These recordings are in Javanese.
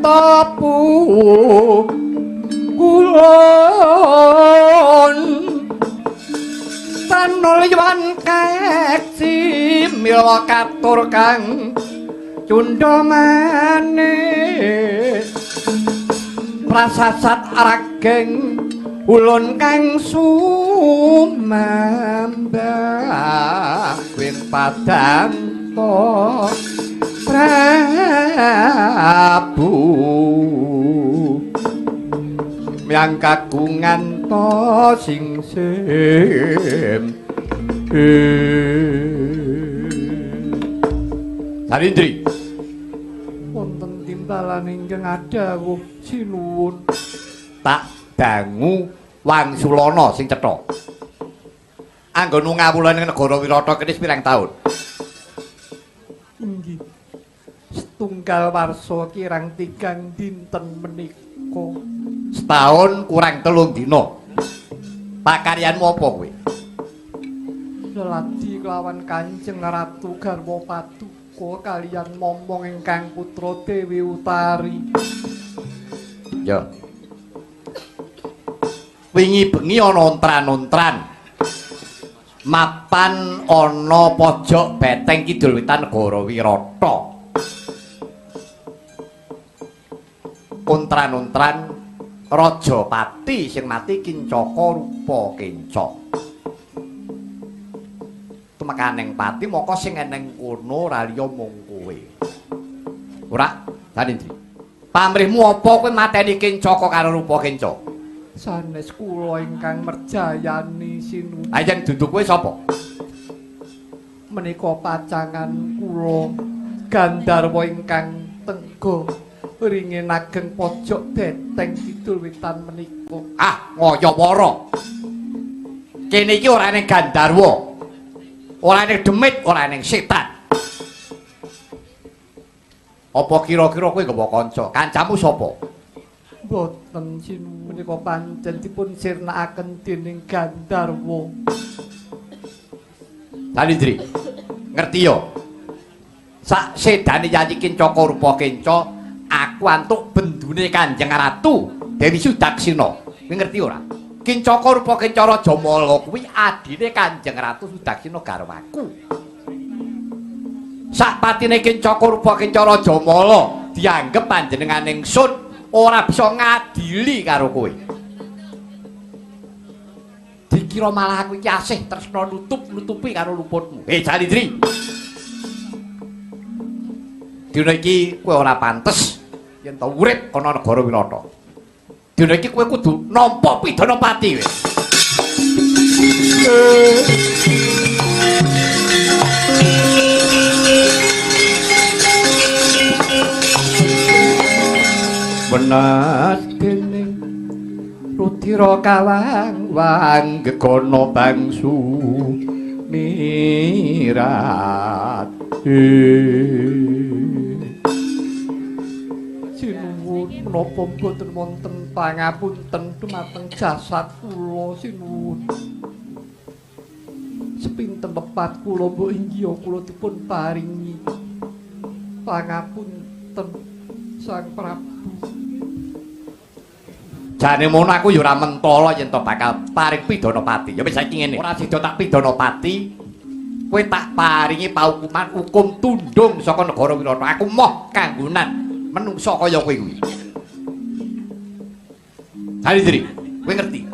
topu kulon tanulyan keksi mila katur kang cundha manis prasasat rageng ulun kang sumambah wing padanto Prabu yang kagungan to sing sim. Sarindri, wonten timbalan ingkang adhawuh sinuwun. Tak dangu wangsulana sing cetha. Anggonmu ngawula ning negara Wirata kene pirang taun? Inggih. Setunggal warsa kirang tigang dinten menika. Setahun kurang 3 dina. Pakaryanmu apa kowe? Leladi kelawan Kanjeng Ratu garwa paduka kaliyan momong ingkang putra Dewi Utari. Ya. Wingi bengi ana ontran-ontran. Mapan ana pojok beteng kidul wetan negara Wirata. Ontran-ontran Rajapati sing mati Kincaka rupa kenca. Tumekaning pati moko sing eneng kono ora liya mung kowe. Ora, Sarindri. Pamrihmu apa kowe mateni Kincaka karo rupa kenca? Sanes kula ingkang merjayani sinuwun. Ha yen dudu kowe sapa? Menika pacangan kula Gandharwa ingkang tengga ringin ageng pojok beteng kidul wetan menika. Ah, ngayawara. Kene iki ora ning Gandharwa. Ora ning demit, ora ning setan. Apa kira-kira kowe nggawa kanca? Kancamu sapa? Mboten sinuwun, menika pancen dipun sirnakaken dening Gandharwa. Salindri, ngerti ya? Sak sedane Yayi Kincaka rupa kenca, aku antuk bendune Kanjeng Ratu Dewi Sudaksina. Kowe ngerti ora? Kincaka rupa kenca Raja Mala kuwi adine Kanjeng Ratu Sudaksina garwaku. Sak patine Kincaka rupa kenca Raja Mala dianggep panjenengan ingsun ora bisa ngadili karo kowe. Dikira malah aku iki asih tresna nutup-nutupi karo luputmu. Hei Salindri. Dina iki kowe ora pantes yen to urip ana negara Wirata. Dina iki kowe kudu nampa pidana pati kowe. Wenas dening rudira kawang wang gegono bangsu mirat. Sinuwun menapa mboten wonten pangapunten dumateng jasad kula sinuwun. Sepinten lepat kula mbok inggih kula dipun paringi pangapunten Sang Prabu. Jane mono aku ya ora mentala yen to bakal paring pidana pati. Ya wis saiki ngene. Ora sida tak pidana pati, kowe tak paringi paukuman hukum tundung saka negara Wirata. Aku moh kanggonan menungsa kaya kowe kuwi. Salindri, kowe ngerti?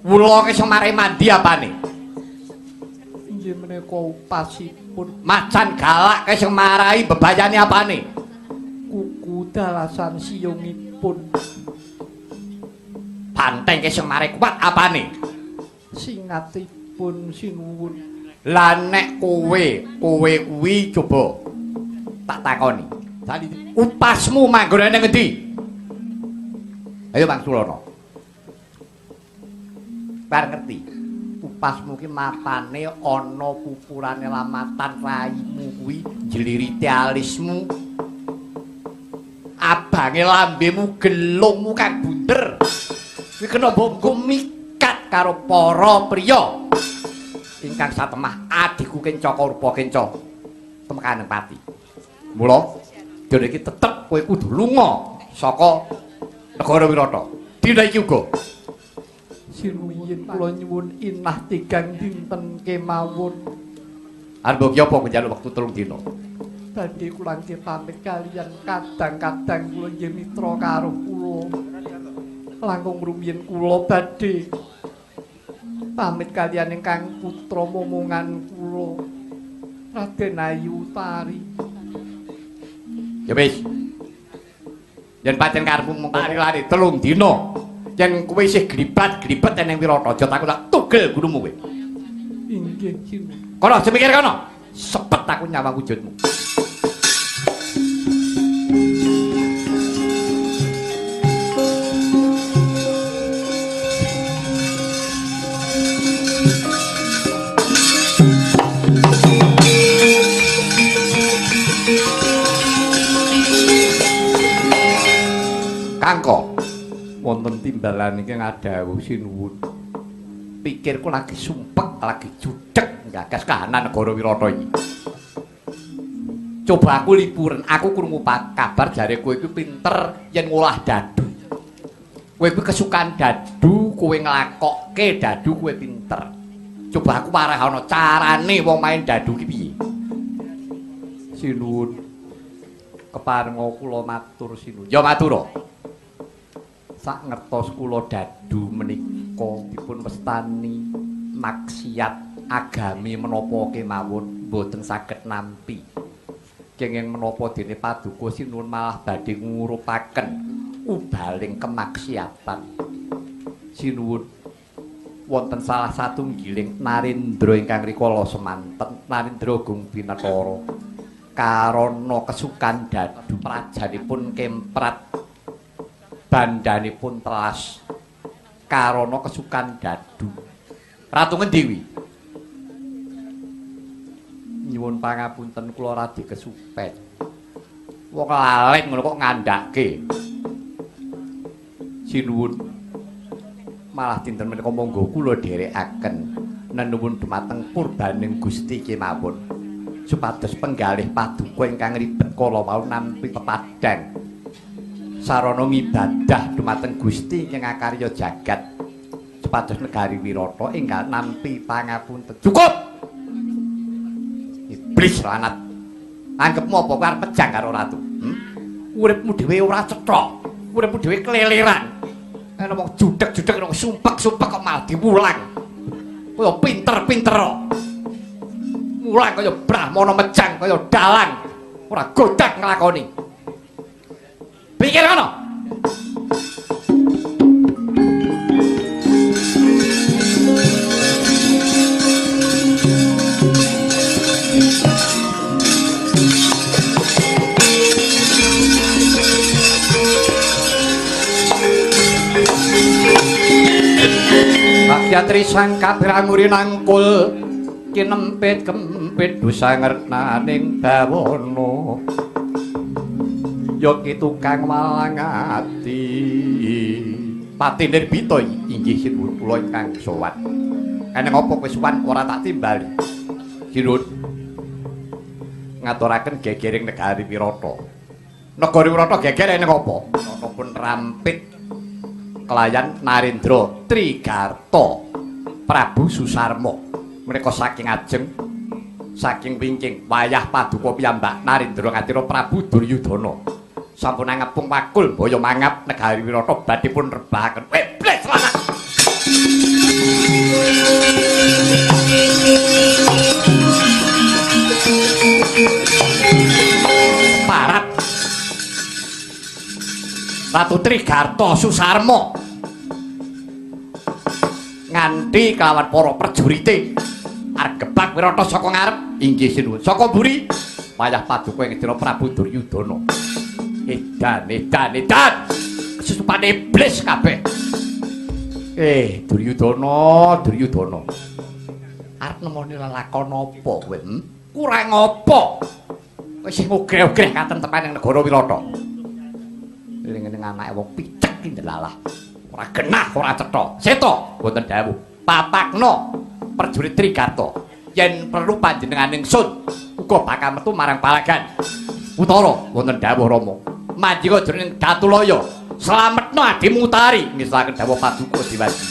Wula ki semare mandi apane? Inggih menika upasipun. Macan galak ki sing marai bebayane apane? Kuku dalasan siyungipun. Banteng ki sing marai kuat apane? Singatipun sinuwun. Lah nek kowe, kowe kuwi coba tak takoni. Upasmu manggone ning ngendi? Ayo Bang Sulana. Bar ngerti. Upasmu ki mapane ana pupurane lamatan raimu kuwi jlirite alismu. Abange lambemu gelungmu kang bunder. Kuwi kena mbok mikat karo para priya ingkang satemah adhiku Kencaka rupa kenca temekaning pati. Mula dene iki tetep Kowe kudu lunga saka negara Wirata. Dina iki uga. Sinuwun kula nyuwun inah tigang dinten kemawon. Arep mbok apa njaluk wektu 3 dina? Badhe kula nggih pamit kaliyan kadang-kadang kula nggih mitra karo kula. Langkung rumiyin kula badhe pamit kaliyan ingkang putra momongan kula Raden Ayu Utari. Ya wis. Yen pancen karepmu mengko lari 3 dina. Yen kowe isih gribat-gribet ning Wirata, aja takut tak tugel gurumu kowe. Inggih, Sinuwun. Kono aja mikir kono. Sepet aku nyawang wujudmu. Kangko wonten timbalan ingkang adhawuh sinuwun. Pikirku lagi sumpek, lagi judeg nggagas kahanan negara Wirata iki. Coba aku lipuren, aku krungu kabar jare kowe iku pinter yen ngolah dadu. Kowe iku kesukaan dadu, kowe nglakokke dadu kowe pinter. Coba aku warah ana carane wong main dadu ki piye? Sinuwun. Keparenga kula matur sinuwun. Ya matur. Sak ngertos kula dadu menika dipun wastani maksiat agami menapa kemawon mboten saged nampi. Kenging menapa dene paduka sinuwun malah badhe ngurupaken ubaling kemaksiatan. Sinuwun wonten salah satunggiling narendra ingkang rikala semanten Narendra Agung Binatara karana kesukan dadu prajanipun kemprat bandanipun telas karana kesukan dadu. Ratu ngendi kuwi? Nyuwun pangapunten kula radi kesupet. Wong lalen ngono kok ngandhake. Sinuwun malah dinten menika monggo kula dherekaken nenuwun dumateng purbaning Gusti kemawon supados penggalih paduka ingkang ribet kala wau nampi pepadang sarana ngibadah dumateng Gusti ingkang akarya jagat supados negari Wirata enggal nampi pangapunten. Cukup. Iblis lanat. Anggepmu apa kowe arep pejang karo ratu? Uripmu dhewe ora cetha. Uripmu dhewe keleleran. Ana wong judeg-judeg wong sumpek-sumpek kok malah diwulang. Kaya pinter-pinter. Mulang kaya brahmana mejang kaya dalang. Ora godak nglakoni. Pikir ngono. Rakyat risang kabeh anguri nangkul kinempit kempit dosa ngernaning bawana ya ki tukang malang ati pati nirbita inggih sinuwun kula ingkang sowan. Eneng apa kowe sowan ora tak timbali. Sinuwun ngaturaken gegering negari Wirata. Negari Wirata geger eneng apa? Wirata pun rampit kelayan Narendra Trigarta Prabu Susarma. Menika saking ajeng saking wingking wayah paduka piyambak Narendra Ngatira Prabu Duryudana. Sampun angepung wakul mbaya mangap negari Wirata badhe pun rebahaken. Iblis lanang. Parat Ratu Trigarta Susarma nganti kelawan para prajurite arep gebak Wirata saka ngarep inggih sinuwun saka mburi wayah paduka ing Ngastina Prabu Duryudana. Edan edan edan kesusupane iblis kabeh. Duryudana Duryudana arep nemoni lelakon apa kowe? Kurang apa kowe sing ogreh-ogreh katenteman ing negara Wirata? Ning anake wong picek ki ndelalah. Ora genah, ora cetha. Seta wonten dawuh. Papakna prajurit Trigarta yen perlu panjenengan ingsun uga bakal metu marang palagan. Utara wonten dawuh Rama. Mandika jroning Datulaya. Slametno adimu Utari, ngesaken dawuh paduka Dewaji.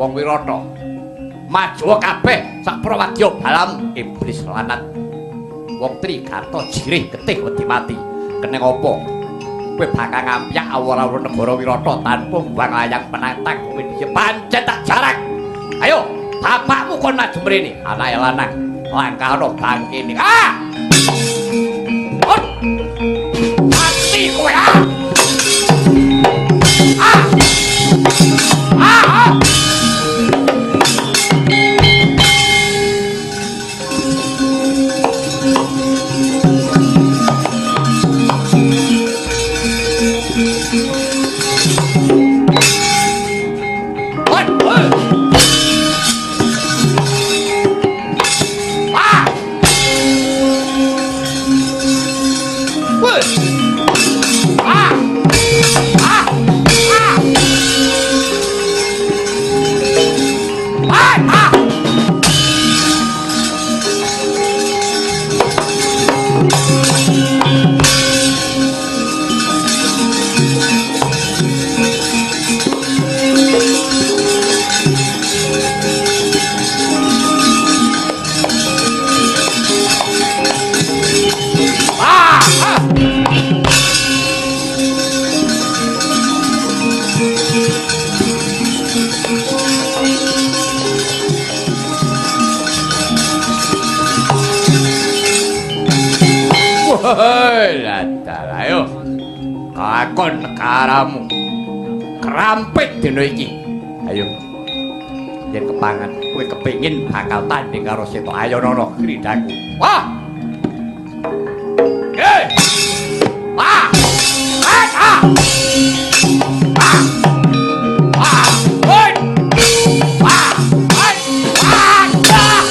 Wong Wirata majuwa kabeh sak prawadya balam iblis lanat. Wong Trigarta jirih getih wedi mati. Keneng apa? Kowe bakal ngampyak awur-awur negara Wirata tanpa mbuang layang penantang kowe dhewe pancen tak jarak. Ayo, bapakmu kon maju mrene, anake lanang. Langkah ana bangkene. Ah! Mati kowe ah! Ah! Ah! Ah! Ayo kakon negaramu kerampit dina iki. Ayo yen kepangan kowe kepengin bakal tanding karo Seta. Ayo nono kridaku. Wah. Hei. Wah. Ah. Ah. Ah. Hoi. Wah. Hoi. Ah. Ah.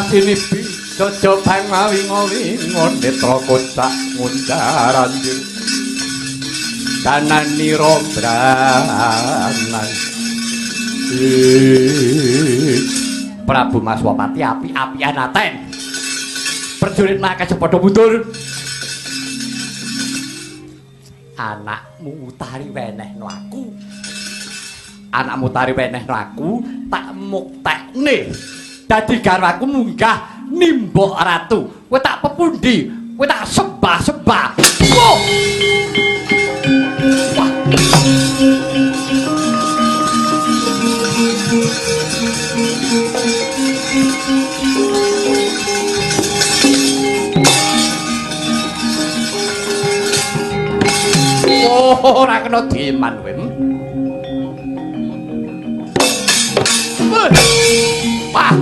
Sinibi cocoban mawingo-wingo netra kocak ngundar anjir. Dananira branan. Prabu Maswapati api-apian aten. Prajurit nakes padha mundur. Anakmu Utari wenehno aku. Anakmu Utari wenehno aku, tak muktekne. Dadi garwaku munggah nimbok ratu. Kowe tak pepundi, kowe tak sembah-sembah. Oh! Wah. Oh, ora kena diman kowe. Wah.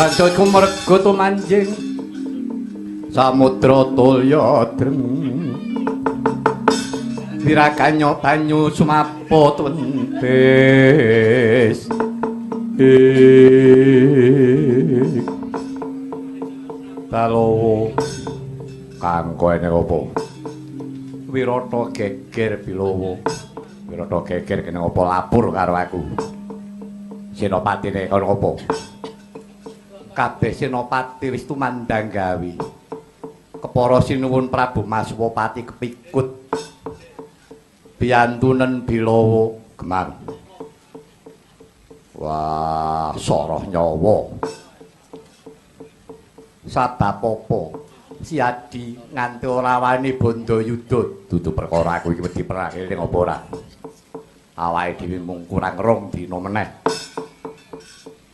Banjur kumerga tumanjing samudra tulya dreng wirakanya banyu sumapa twendhes. Balawa kanggo ene apa? Wirata geger Bilawa. Wirata geger kene apa lapor karo aku. Senopatine kono apa? Kabeh senopati wis tumandang gawe. Kepara sinuwun Prabu Maswapati kepikut. Biyantunen Bilawa Gemang. Wah, soroh nyawa. Sabab apa? Siadi nganti ora wani bondo yuda. Dudu perkara aku iki wedi perang eling apa ora? Awake dhewe mung kurang 2 dina meneh.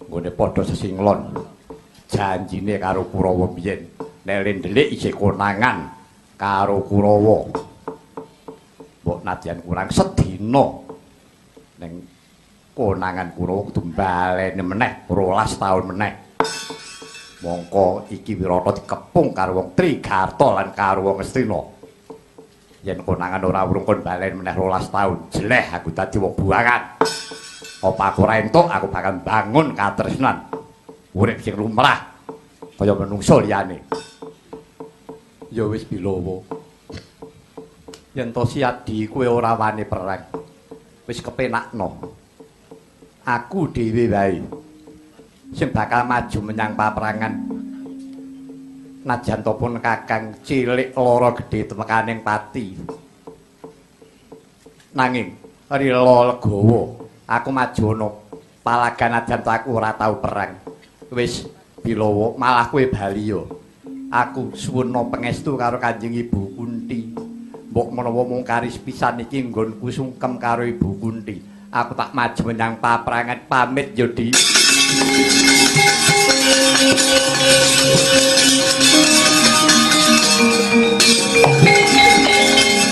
Nggone padha sesinglon. Janjine karo Kurawa biyen. Nek ndelik isih konangan karo Kurawa. Mbok nadyan kurang sedina ning konangan Kurawa kudu mbaleni meneh 12 taun meneh. Mongko iki Wirata dikepung karo wong Trigarta lan karo wong Ngastina. Yen konangan ora urung kon balen meneh 12 taun, jeleh aku dadi wong buangan. Apa aku ora entuk, aku bakal bangun katresnan. Urip sing lumrah kaya menungso liyane. Ya wis Bilawa. Yen to Siadi kowe ora wani perang, wis kepenakno. Aku dhewe wae sing bakal maju menyang paperangan. Najan to pun kakang cilik lara gedhe temekaning pati. Nanging rila legawa aku maju ana palagan najan to aku ora tau perang. Wis Bilawa, malah kowe bali ya. Aku suwuna pangestu karo Kanjeng Ibu Kunti. Mbok menawa mung karis pisan iki nggonku sungkem karo Ibu Kunti. Aku tak maju menyang paperangan, pamit yo Di.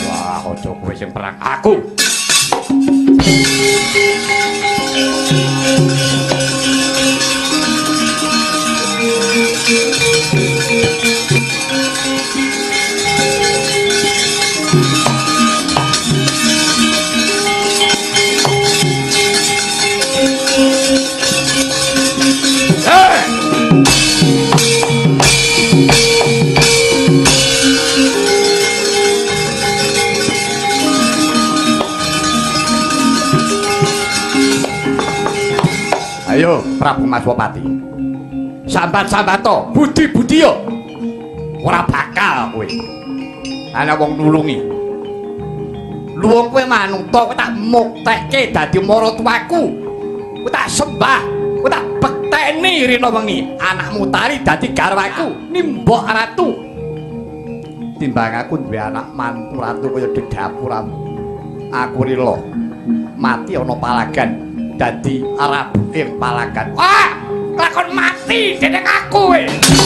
Wah, aja kowe sing perang aku. Ayo Prabu Maswapati. Sambat-sambato, budi-budiya. Ora bakal kowe. Ana wong nulungi. Luwung kowe manuta, kowe tak muktekke dadi maratuwaku. Kowe tak sembah, kowe tak bekteni rina wengi. Anakmu Tari dadi garwaku, nimbok ratu. Timbang aku duwe anak mantu ratu kaya dedapuramu. Aku rela mati ana palagan dadi rabu ing palagan. Wah, lakon mati dening aku kowe.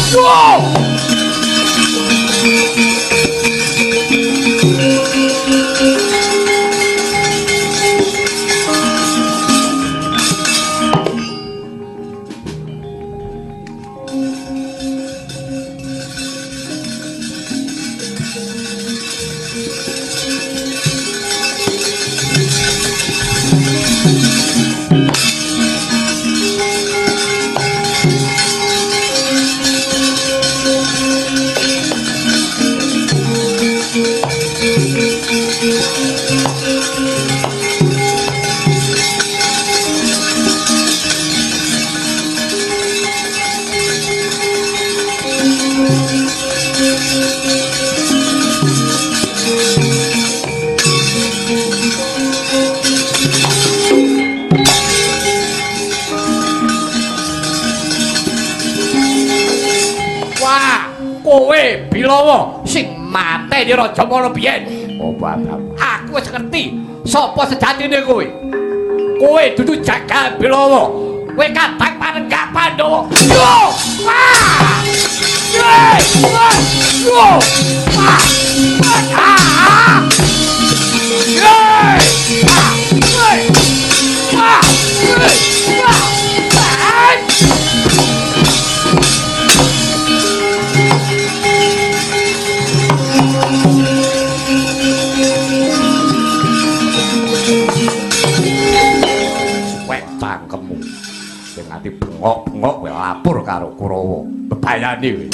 Yo! Kowe Bilawa sing mateni Raja Mala biyen. Apa aku wis ngerti sapa sejatine kowe. Kowe dudu Jagal Bilawa. Kowe kadang panenggak Pandhawa. Yo! Wah! Ye! Wah! Yo! Wah! Ah! Ye! Ah! Ye! Wah! Ye! Wah! Ah! Cangkemmu sing nganti bengok-bengok kowe lapor karo Kurawa bebayani kowe.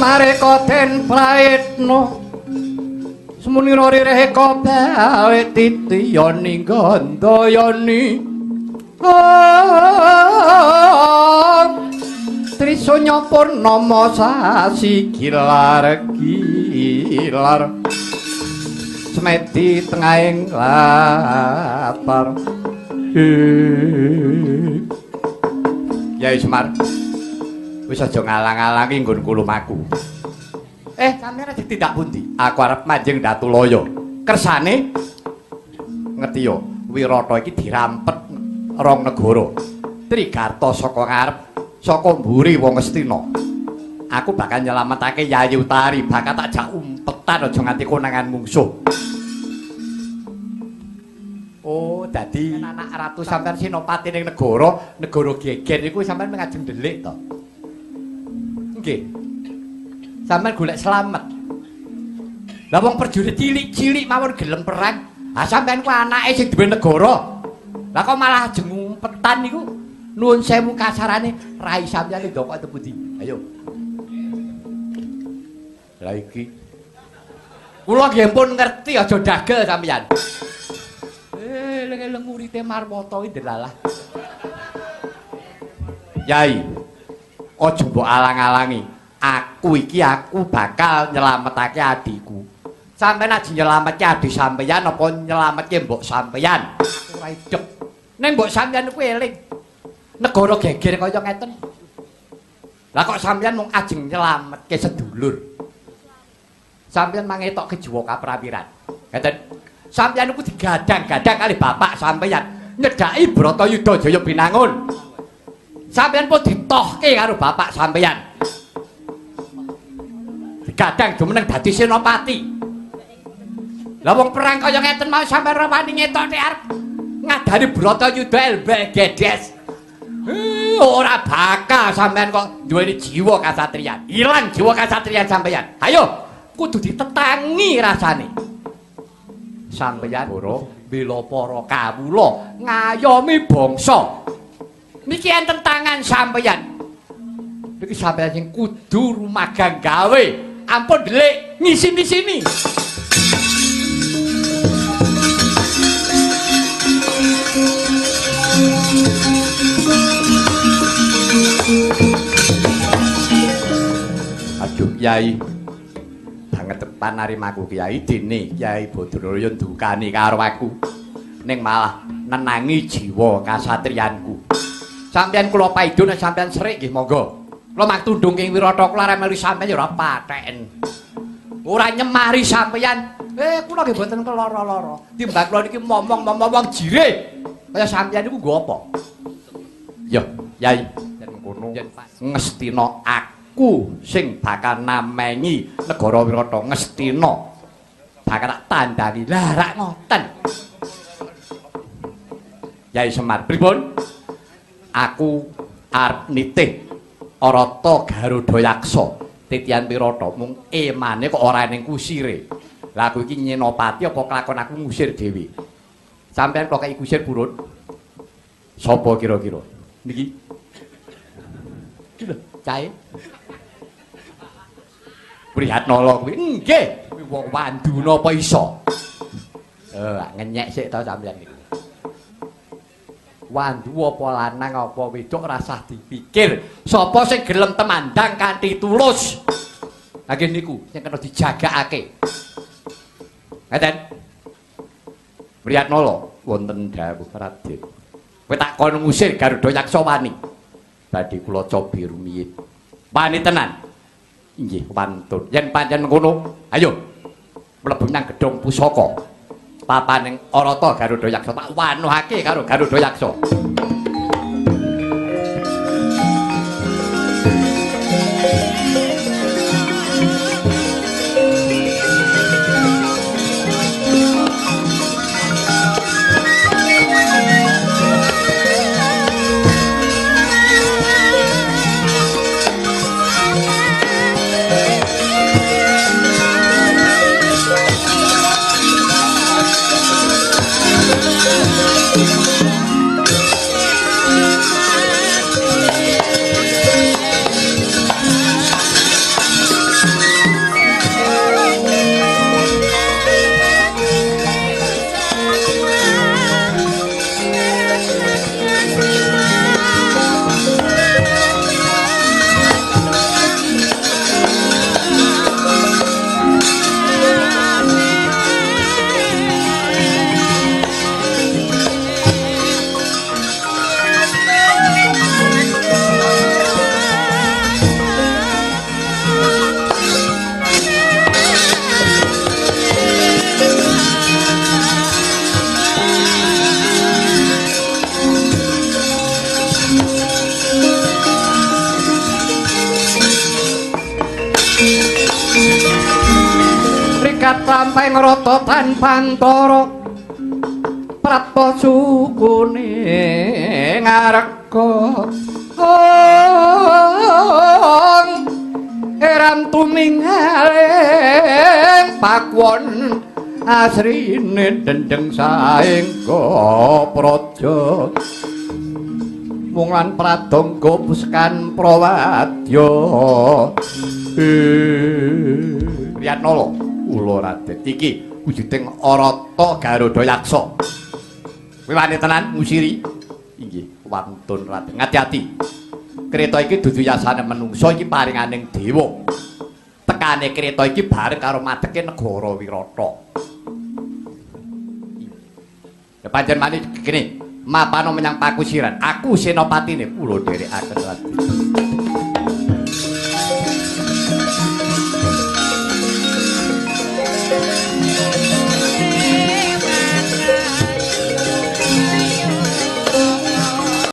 Mareka den praetno semunira rireka bawe titiyani gandayani Trisanya purnama sasi gilar gilar semedi tengahing latar. Yai Semar, wis aja ngalang-alangi nggon lumaku. Sampeyan aja tindak pundi? Aku arep manjing Datulaya. Kersane ngerti yo, Wirata iki dirampet rong negara. Trigarta saka ngarep, saka mburi wong Astina. Aku bakal nyelametake Yayi Utari, bakal tak jak umpetan aja nganti konangan mungsuh. Oh, dadi anak ratu sampeyan senopati ning negara, negara geger iku sampeyan ngajeng ndelik to? Nggih. Sampeyan golek slamet. Lah wong prajurit cilik-cilik mawon gelem perang. Ah sampeyan ku anake sing duwe negara. Lah kok malah ajeng ngumpetan niku? Nuwun sewu kasarane rai sampeyan ndokok teng pundi? Ayo. Lah iki kula nggih pun ngerti aja dagel sampeyan. Eleng-eleng urite Marwata iki ndelalah. Yai, aja mbok alang-alangi. Aku iki aku bakal nyelametake adhiku. Sampeyan aja nyelametke adhi sampeyan apa nyelametke mbok sampeyan. Ora idep. Ning mbok sampeyan kuwi eling. Negara geger kaya ngeten. Lah kok sampeyan mung ajeng nyelametke sedulur. Sampeyan mangetokke jiwa kaprawiran. Ngeten. Sampeyan niku digadang-gadang kali bapak sampeyan nyedhaki Bratayuda Jaya Binangun. Sampeyan pun ditohke karo bapak sampeyan. Digadang jumeneng dadi senopati. Lah wong perang kaya ngeten mau sampeyan ora wani ngetokke arep ngadani Bratayuda LBGdes. Ora bakal sampeyan kok duweni jiwa kasatriyan. Ilang jiwa kasatriyan sampeyan. Ayo, kudu ditetangi rasane. Sampeyan ora bela para kawula ngayomi bangsa. Niki enten tangan sampeyan. Niki sampeyan sing kudu rumagang gawe. Ampun delik ngisi-ngisini. Aduh Kyai, banget tepan narimaku Kyai dene Kyai Badaraya ndukani karo aku ning malah nenangi jiwa kasatriyanku. Sampeyan kula paido nek sampeyan serik nggih monggo. Kula maktundung ing Wirata kula arep melu sampeyan ya ora patheken. Ora nyemari sampeyan. Kula nggih mboten keloro-loro. Timbang kula niki momong-momong wong jirih. Kaya sampeyan niku nggo apa? Ya, Yai, yen mengkono ngestina aku sing bakal namengi negara Wirata ngestina. Bakal tak tandani. Lah rak ngoten. Yai Semar, pripun? Aku arep nitih Arata Garuda Yaksa titian Wirata mung emane kok ora ning kusire. Lah aku iki nyenopati apa kelakon aku ngusir dhewe. Sampeyan kok kei kusir purun? Sapa kira-kira? Niki. Iki lho, cahe. Prihatnala kuwi. Nggih, kuwi wong wanduna apa iso? Ngenyek sik to sampeyan niku. Wandu apa lanang apa wedok rasah dipikir. Sapa sing gelem temandang kanthi tulus. Ha nggih niku sing kena dijagakake. Ngeten. Priyatnala wonten dawuh Raden. Kowe tak kon ngusir Garuda Yaksa wani. Badhe kula cobi rumiyin. Wani tenan. Inggih wantun. Yen pancen ngono, ayo mlebu nang gedhong pusaka. Papaning Arata Garuda Yaksa tak wanuhake karo Garuda Yaksa. Lampahing rata tanpantara prapta sukune ngareka eram tumingaling pakwon asrine dendeng saengga praja mung lan pradangga puskan prawadya. Priyatnala kula Raden iki wujuding Arata Garuda Yaksa. Kowe wani tenan ngusiri? Inggih, wantun Raden. Ngati-ati. Kreta iki dudu yasane menungsa, iki paringaning dewa. Tekane kreta iki bareng karo madeke negara Wirata. Ya pancen mani kene mapano menyang pakusiran. Aku senopatine kula dherekaken Raden.